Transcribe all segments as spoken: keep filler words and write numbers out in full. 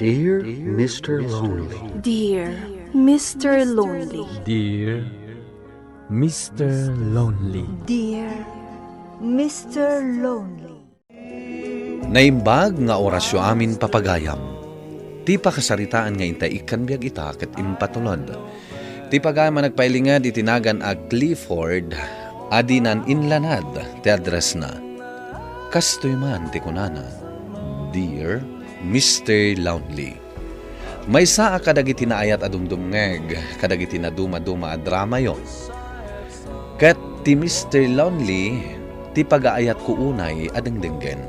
Dear Mister Lonely. Dear Mister Lonely. Dear Mister Lonely. Dear Mister Lonely. Naimbag nga orasyo amin, papagayam. Ti pakasaritaan nga intay ikkan biag ita ket impatulod. Ti pagayam a nagpailinged iti nagan a Clifford, a dinan inlanad ti addressna. Kastoy man ti kunana, "Dear Mister Lonely." Maysa a kadagiti naayat a dumdumngeg kadagiti nadumaduma a dramayo. Ket ti Mister Lonely ti pagaayatko unay a dengdenggen.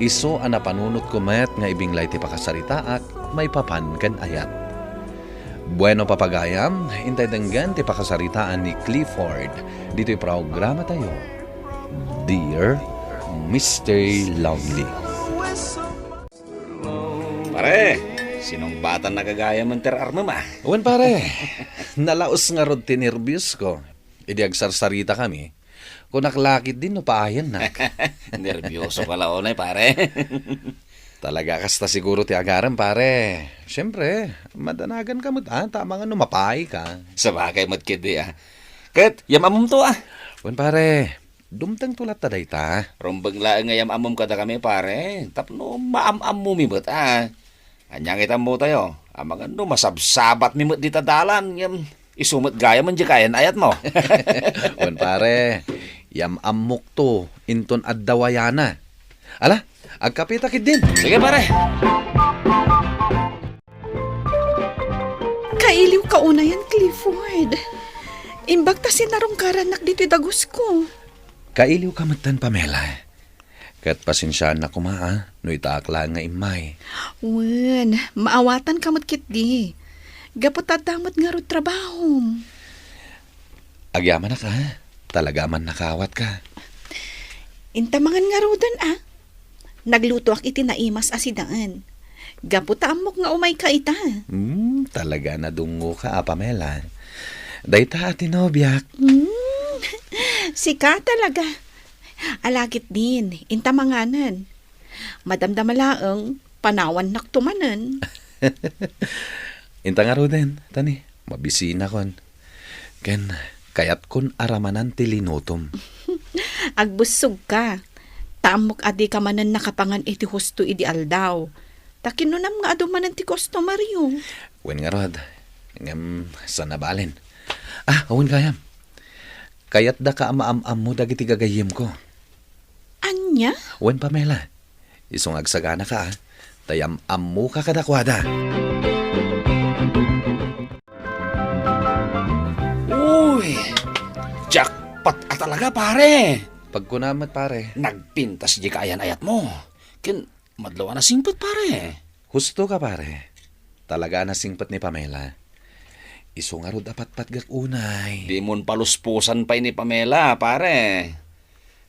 Isu a napanunotko met nga ibinglay ti pakasaritaak maipapan ken ayat. Bueno, papagayam, intay denggen ti pakasaritaan ni Clifford ditoy programatayo, Dear Mister Lonely. Pare, sinungbatan na gagayamen ti armem, a? Wen, pare, nalaos ngarud ti nerbios ko. Idi agsarsarita kami, kunak lakit din no paayannak. Nerbioso ka la unay, pare. Talaga kasta siguro ti agarem, pare. Siyempre, madanagan ka met, a, ta amangan no mapaay ka. Sabagay met ketdi, a. Ket, yam-ammomto, a. Wen, pare, dumtengto latta dayta. Rumbeng laeng nga yam-ammom kadakami, pare. Tapno maam-ammomi met, a. Ania nga itammotayo? Amangan no masabsabatmi met dita dalan, ngem isu met gayamen diay kaayan-ayatmo. Wen, pare, yam-ammokto inton adda wayana. Ala, agkapeta ketdin. Sige, pare. Kailiwka unayen, Clifford. Imbag ta sinarungkarannak ditoy dagusko. Kailiwka metten, Pamela. Ket pasensiaannak koma, a, no itaak laeng nga immay. Wen, maawatanka met ketdi. Gapu ta adda met ngarud trabahom. Agyamanak, a. Talaga a mannakawatka. Inta mangan ngaruden, a. Naglutoak iti naimas a sidaen. Gapu ta ammok nga umayka ita. Hmm, talaga a nadungoka, a, Pamela. Dayta a ti nobiak. Hmm, sika talaga. Ala ketdin, inta manganen. Madamdama laeng, panawannakto manen. Inta ngaruden, tani, mabisinakon. Ken kayatkon a ramanan ti linutom. Agbussogka, ta ammok a dika manen nakapangan iti husto idi aldaw. Ta kinunam nga adu manen ti customeryo. Wen ngarud, ngem saan a balen. A, wen gayam. Kayatdaka a maam-ammo dagiti gagayyemko. Ania? Wen, Pamela. Isu nga agsaganaka, a. Ta yam-ammoka kadakuada. Uy! Jackpot a talaga, pare! Pagkunam met, pare. Nagpintas diay kaayan-ayatmo. Ken madlaw a nasingpet, pare. Husto ka, pare. Talaga a nasingpet ni Pamela. Isu ngarud a patpatgak unay. Dimon palusposan pay ni Pamela, pare.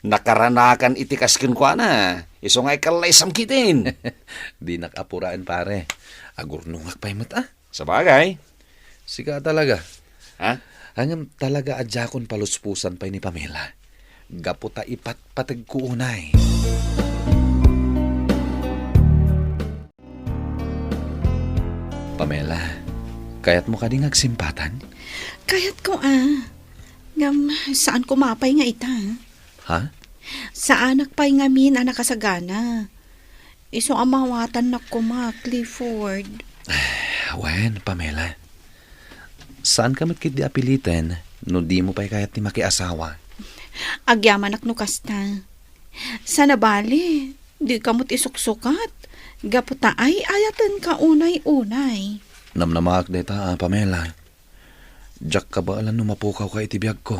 Nakaranakan iti kas kenkuana. Isu nga ikkallaysam ketdin. Dinak apuraen, pare. Agurnongak pay met, a. Sabagay. Sika talaga. Ha? Ngem talaga a diakon palusposan pay ni Pamela. Gapu ta ipatpategko unay. Pamela, kayatmo kadi nga agsimpatan? Kayatko, a. Ngem, saan koma pay nga ita. Ha? Saanak pay ngamin a nakasagana. Isu a maawatannak koma, Clifford. Wen, Pamela. Saanka met ketdi a piliten no dimo pay kayat ti makiasawa. Agyamanak no kasta. Saan a bale, dika met isuksukat. Gapu ta ay-ayatenka unay-unay. Namnamaak dayta, a, Pamela. Diak kabaelan no mapukawka iti biagko.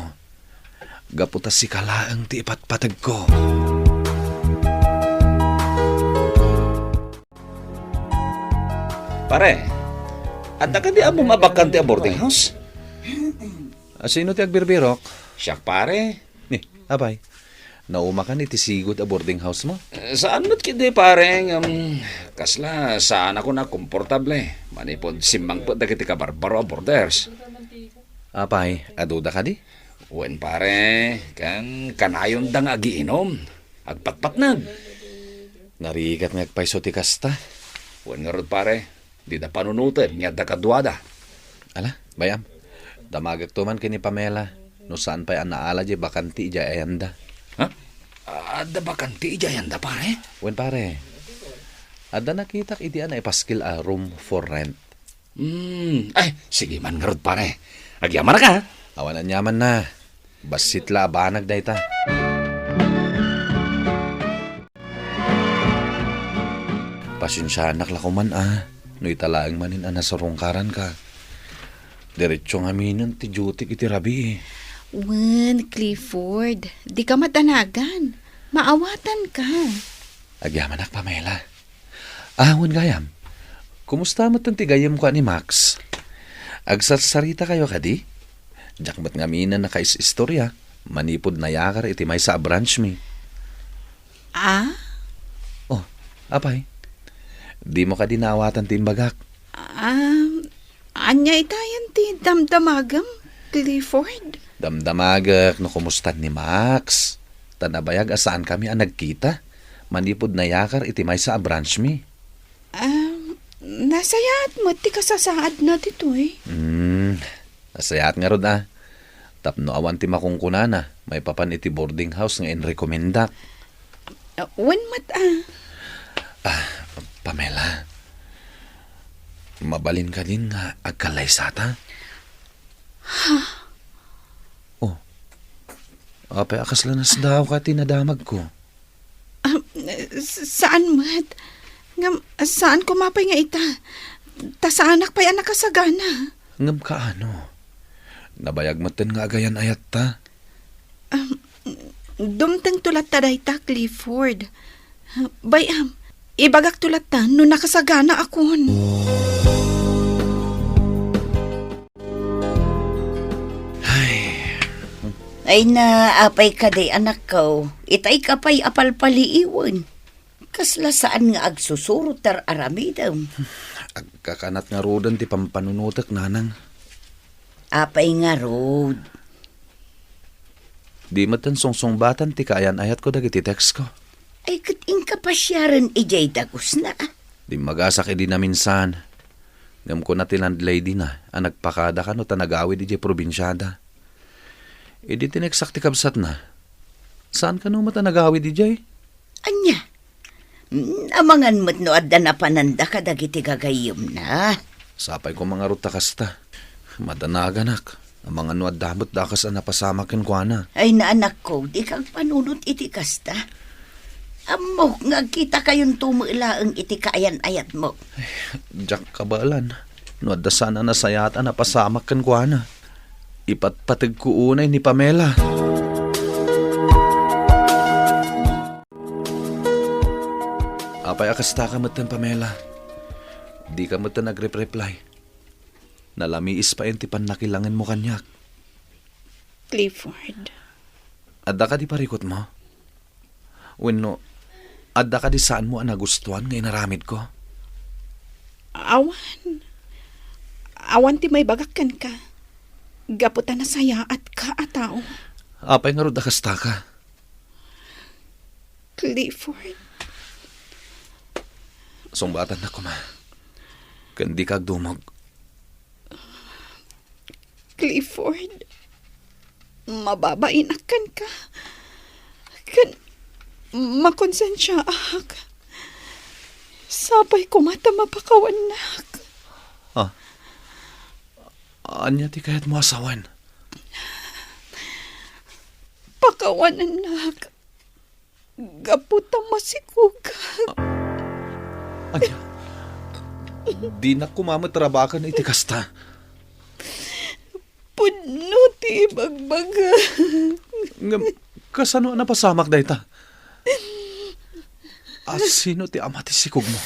Gapu ta sika laeng ti ipatpategko. Pare, adda kadi ammom a bakante a boarding house? A, sino ti agbirbirok? Siak, pare. Ni, apay, naumakan iti sigud a boarding house mo? Eh, saan met ketdi, pare, ngem kasla saanakon a komportable manipud simmangpet dagiti kabarbaro a boarders. Apay, aduda kadi? Wen, pare, ken kanayonda nga agiinom, agpatpatnag. Narigat nga agpayso ti kasta. Wen ngarud, pare, dida panunoten nga adda kaduada. Ala, bay-am. Damagekto man ken ni Pamela, no saan pay a naala diay bakanti idiay ayanda. Ha? Adda bakanti idiay ayanda, pare? Wen, pare. Adda nakitak idi a naipaskil a room for rent. Hmm, ay, sige man ngarud, pare. Agyamanak, ha? Awan aniamanna. Bassit la a banag dayta. Pasensiaanak la koman, a, no ita laeng manen a nasarungkaranka. Diretso ngaminen ti dutyk iti rabii. Wen, Clifford, dika madanagan. Maawatanka. Agyamanak, Pamela. A, wen gayam, kumusta metten ti gayyemko a ni Max? Agsarsaritakayo kadi? Diak met ngaminen nakais-istoria manipud nayakar iti maysa a branch mi. A? Oh, apay? Dimo kadi naawatan ti imbagak? Um, ania itayen ti damdamagem, Clifford? Damdamagek no kumustan ni Max. Ta nabayag a saankami a nagkita manipud nayakar iti maysa a branch mi. Um, nasayaat met ti kasasaadna ditoy. Hmm, nasayaat ngarud, a. Tapno awan ti makunkunana maipapan iti boarding house nga inrekomendak. Ah, wen met, a. Ah, Pamela, mabalin kadin nga agkallaysata? Ha? Oh, apay a kasla nasdaawka ti nadamagko? Ah, s-, saan met. Ngem, saan koma pay nga ita. Ta saanak pay a nakasagana. Ngem kaano? Nabayag metten nga agayan-ayatta. Um, dumtengto latta dayta, Clifford. Bay-am, ibagakto latta no nakasaganaakon. Ay. Ay na, apay kadi, anakko, itay ka pay a palpaliiwen. Kasla saan nga agsusurot ti ar-aramidem. Agkakanat ngaruden ti pampanunotek, nanang. Apay ngarud? Di metten sungsungbatan ti kaayan-ayatko dagiti textko. Ay, ket inka pasiaren idiay dagusna. Dimmagasak idi naminsan. Ngem kuna ti landladyna a nagpakada kano ta nagawid idiay probinsiada. Idi tineksak ti kabsatna, saan kano met a nagawid idiay? Ania? Mm, amangan met no adda napananda kadagiti gagayyemna. Sapay koma ngarud ta kasta. Madanaganak. Amangan no adda met dakas a napasamak kenkuana. Ay, naanakko, dika agpanunot iti kasta. Ammok nga agkitakayonto met laeng iti kaayan-ayatmo. Diak kabaelan no adda saan a nasayaat a napasamak kenkuana. Ipatpategko unay ni Pamela. Apay a kastaka metten, Pamela? Dika metten agrep-reply. Nalamiis payen ti pannakilangenmo kaniak. Clifford. Adda kadi parikutmo? Wenno, adda kadi saanmo a nagustuan nga inaramidko? Awan. Awan ti maibagak kenka. Gapu ta nasayaatka a tao. Apay ngarud a kastaka? Clifford. Sungbatannak koma. Ken dika agdumog. Clifford, mababainak kenka. Ken makonsensiaak. Sapay koma ta mapakawannak. Ah. Ania ti kayatmo a sawen? Pakawanennak. Gapu ta masikogak. Ania? Dinak koma met rabaken iti kasta. Pudno ti ibagbagak. Ngem, kasano a napasamak dayta? A sino ti ama ti sikogmo?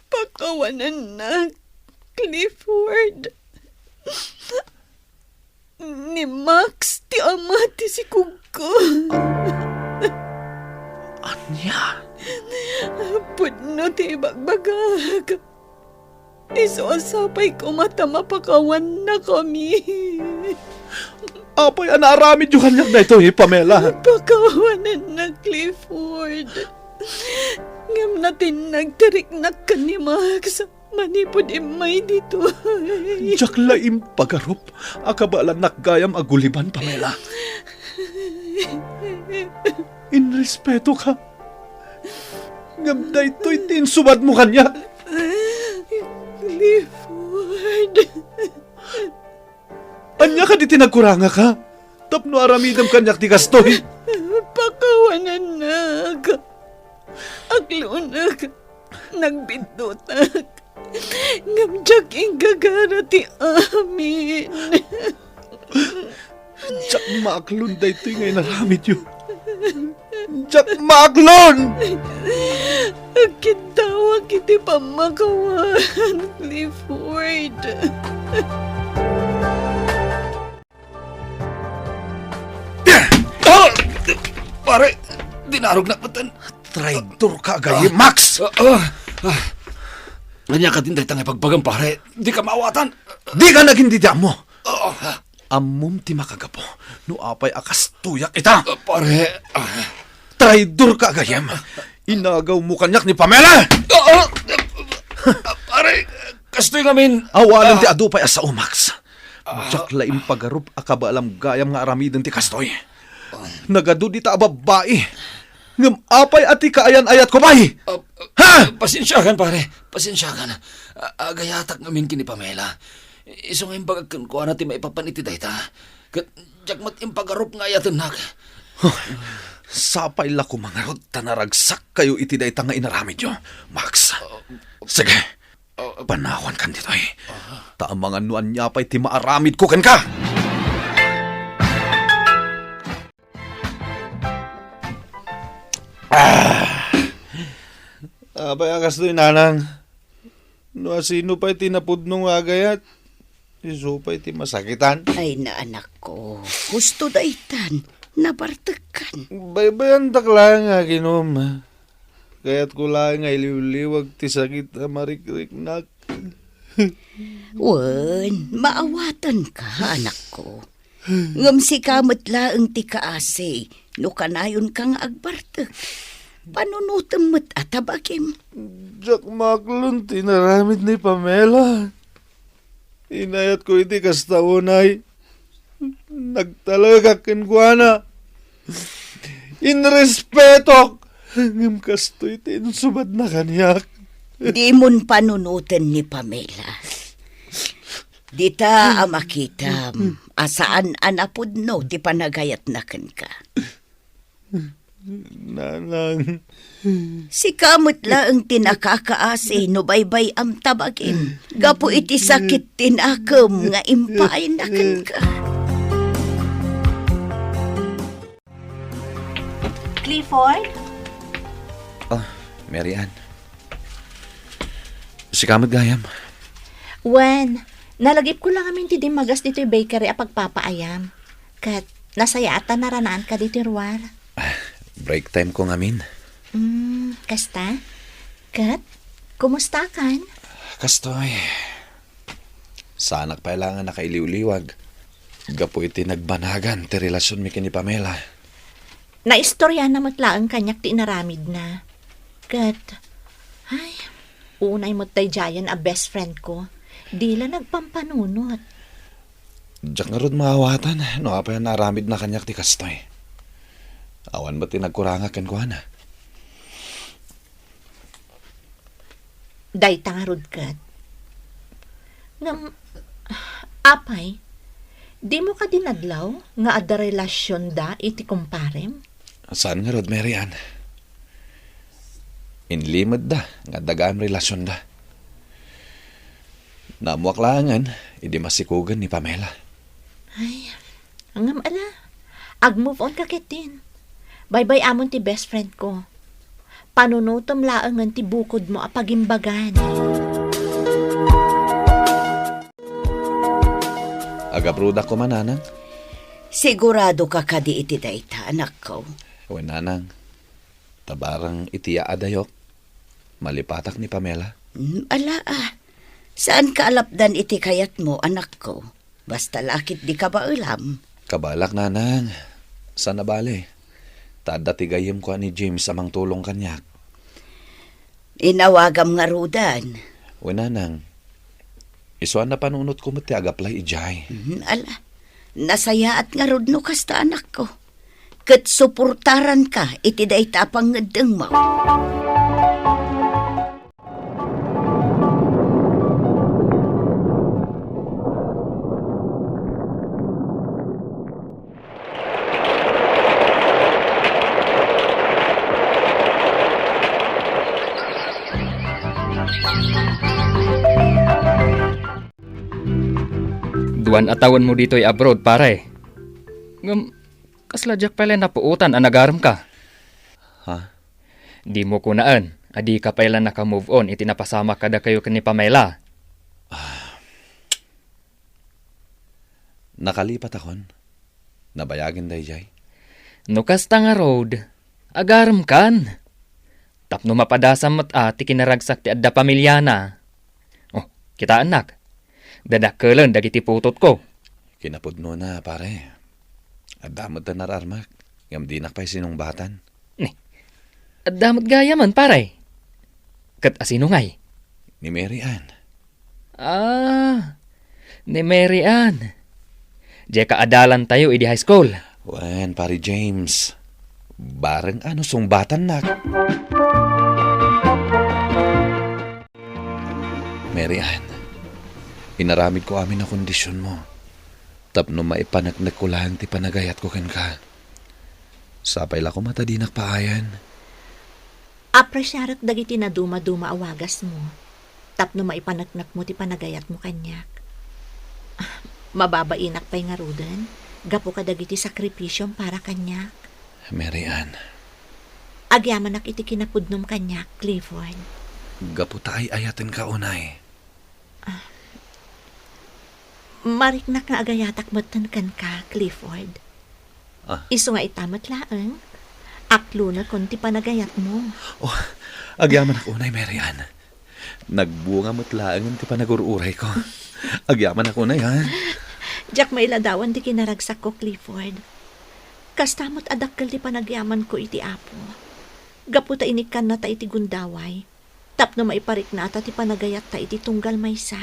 Pakawanennak, Clifford. Ni Max ti ama ti sikogko. Ania? Pudno ti ibagbagak. Isu a sapay koma ta mapakawannakami. Apay a naaramidyo kaniak daytoy, Pamela? Pakawanennak, Clifford. Ngem Natinnag ti riknak ken ni Max manipud immay ditoy. Diak la impagarup a kabaelannak gayam a guliban, Pamela. Inrespetoka. Ngem daytoy ti insubadmo kaniak. Clifford. Ania kadi ti nagkurangaka? Tapno aramidem kaniak ti kastoy? Pakawanennak. Aklonek. Nagbiddutak. Ngem diak inggagana ti amin. Diak maaklon daytoy nga inaramidyo. Diak maaklon! Agkiddawak iti pammakawan, Clifford. Ah! Pare, dinarognak metten. Traidor ka, gayyem, Max! Ah, ah, ah. Ania kadin dayta nga ibagbagam, pare? Dika maawatan. Dika nagin didi ammo. Ah, ah. Ammom ti makagapu no apay a kastoyak ita. Ah, pare, ah. Traidor ka, gayyem. Inagawmo kaniak ni Pamela! Ah, ah. Ah, pare, kastoy ngamin. Awanen ti adu pay a sao, Max. Diak la impagarup a kabaelam gayam nga aramiden ti kastoy. Nagadu dita a babbai. Ngem apay a ti kaayan-ayatko pay? Ah, ah, ha? Pasensiakan, pare. Pasensiakan. A-, agayatak ngamin ken ni Pamela. Isu nga imbagak kenkuana ti maipapan iti dayta. Ket diak met impagarup nga ayatennak. Huh. Sapay la koma ngarud ta naragsak kayo iti dayta nga inaramidyo, Max. Sige, panawankan ditoy. Ta amangan no ania pay ti maaramidko kenka. Ah! Apay a kastoy, nanang? No asino pay ti napudno nga agayat, isu pay ti masakitan. Ay, naanakko, husto daytan, nabartekkan. Baybayandak laeng nga aginom. Kayatko laeng nga iliwliwag ti sakit a marikriknak. Wen, maawatanka, anakko. Ngem sika met laeng ti kaasi no kanayonka nga agbartek. Panunotem met a tabagim. Diak maaklon ti inaramid ni Pamela. Inayatko iti kasta unay. Nagtalekak kenkuana. Inrespetok. Ngem kastoy ti insubadna kaniak. Dimon panunoten ni Pamela. Dita a makitam a saan a napudno ti panagayatna kenka. Nanang. Sika met laeng ti nakakaasi no baybay-am ta bagim gapu iti sakit ti nakem nga impaayna kenka. Clifford? Ah, Mary Ann. Sika met gayam. Wen, nalagipko la ngamin ti dimmagas ditoy bakery a pagpapaayam. Ket nasayaat ta naranaanka ditoy ruar. Ah, break time ko ngamin. Mm, kasta? Ket, kumustakan? Kastoy. Saanak pay la nga nakailiwliwag gapu iti nagbanagan ti relasionmi ken ni Pamela. Naistoriana met laeng kaniak ti inaramidna. Ket, ay, unay met daydiayen a best friend ko. Di la nagpampanunot. Diak ngarud maawatan no apay a naaramidna kaniak ti kastoy. Awan met ti nagkurangak kenkuana. Dayta ngarud ket. Ngem, apay, dimo kadi nadlaw nga adda relasionda iti kumparem? Saan ngarud, Mary Ann. Inlimedda nga adda gayam relasionda. Naammoak laengen idi masikogen ni Pamela. Ay, ngem ala, ag-move on ka ketdin. Baybay-amon ti best friend ko. Panunotem laengen ti bukodmo a pagimbagan. Agaprudak koma, nanang? Sigurado ka kadi iti dayta, anakko? Wen, nanang. Ta barang iti yaadayok, malipatak ni Pamela. Hmm, ala, ah. Saan ka alapdan iti kayatmo, anakko? Basta la ket di kabaelam. Kabaelak, nanang. Saan a bale. Ta adda ti gayyemko a ni James a mangtulong kaniak. Inawagam ngaruden. Wen, nanang. Isu a napanunotko met ti agaplay idiay. Mhm, ala. Nasayaat ngarud no kasta, anakko. Ket suportaranka iti dayta a pangngeddengmo. Duan a tawenmo ditoy abroad, pare. Ngem, kasla diak pay la napuotan a nagaremka. Ha? Dimo kunaen a dika pay la naka-move on iti napasamak kadakayo ken ni Pamela. Ah, Nakalipatakon. Nabayagen daydiay. No kasta ngarud, agaremkan. Tapno mapadasam met a ti kinaragsak ti adda pamiliana. Oh, kitaennak. Dadakkelen dagiti putotko. Kinapudnona, pare. Adda met ti nararmak, ngem dinak pay sinungbatan. Ni, adda met gayamen, pare. Ket asino ngay? Ni Mary Ann. Ah, ni Mary Ann. Diay kaadalantayo idi high school. Wen, Pare James. Bareng a no sungbatannak. Mary Ann, inaramidko amin a kondisionmo tapno maipaneknekko laeng ti panagayatko kenka. Sapay la koma ta dinak paayan. Apresiarek dagiti nadumaduma a wagasmo tapno maipaneknekmo ti panagayatmo kaniak. Mababainak pay ngaruden gapu kadagiti sakripisiom para kaniak. Mary Ann. Agyamanak iti kinapudnom kaniak, Clifford. Gapu ta ay-ayatenka unay. Ah. Mariknak nga agayatak metten kenka, Clifford. Ah. Isu nga ita met laeng, aklonakon ti panagayatmo. Oh, agyamanak unay, Mary Ann. Nagbunga met laeng ti panagur-urayko. Agyamanak unay, ha? Diak mailadawan ti kinaragsakko, Clifford. Kasta met a dakkel ti panagyamanko iti Apo. Gapu ta inikkannata iti gundaway, tapno maipariknata ti panagayatta iti tunggal maysa.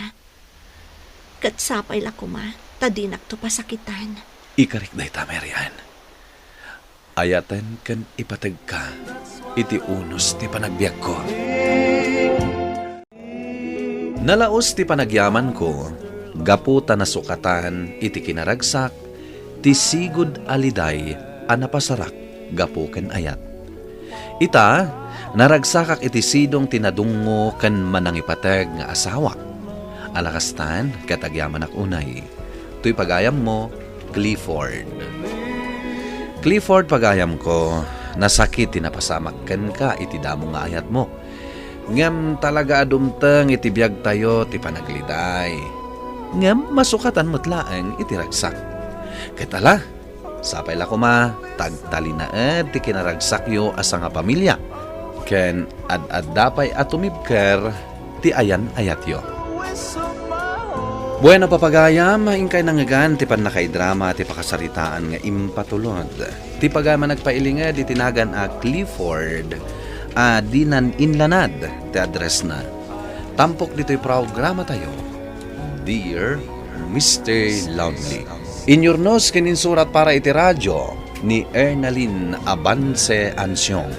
Ket sapay la koma ta dinakto pasakitan. Ikarik dayta, Mary Ann. Ayaten ken ipategka iti unos ti panagbiagko. Nalaus ti panagyamanko gapu ta nasukatan iti kinaragsak ti sigud a liday a napasarak gapu ken ayat. Ita, naragsakak iti sidong ti nadungngo ken manangipateg nga asawak. Ala kastan, ket agyamanak unay. Toy pagayammo, Clifford. Clifford, pagayamko, nasakit ti napasamak kenka iti damo nga ayatmo. Ngem talaga a dumteng iti biagtayo ti panagliday. Ngem masukatan met laeng iti ragsak. Ket ala, sapay la koma ta agtalinaed ti kinaragsakyo a sangapamilia, ken ad-adda pay a tumibker ti ayan-ayatyo. Bueno, papagayam, inkay nangngegan ti pannakaidrama ti pakasaritaan nga impatulod. Ti pagayam a nagpailinged iti nagan a Clifford a dinan inlanad ti addressna. Tampok ditoy programatayo, Dear Mister Lovely. Inyurnos ken insurat para iti radio ni Ernalyn Abance Ansiong.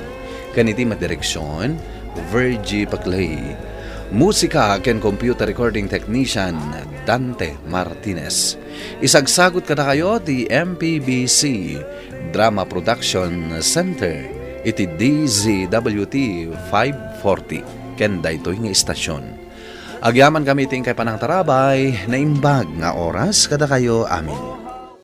Ken iti madireksion, Virgie Paclay. Musika ken computer recording technician, Dante Martinez. Isagsagut kadakayo ti M P B C Drama Production Center iti D Z W T five forty ken daytoy nga istasyon. Agyamankami iti inkay panangtarabay, naimbag nga oras kadakayo amin.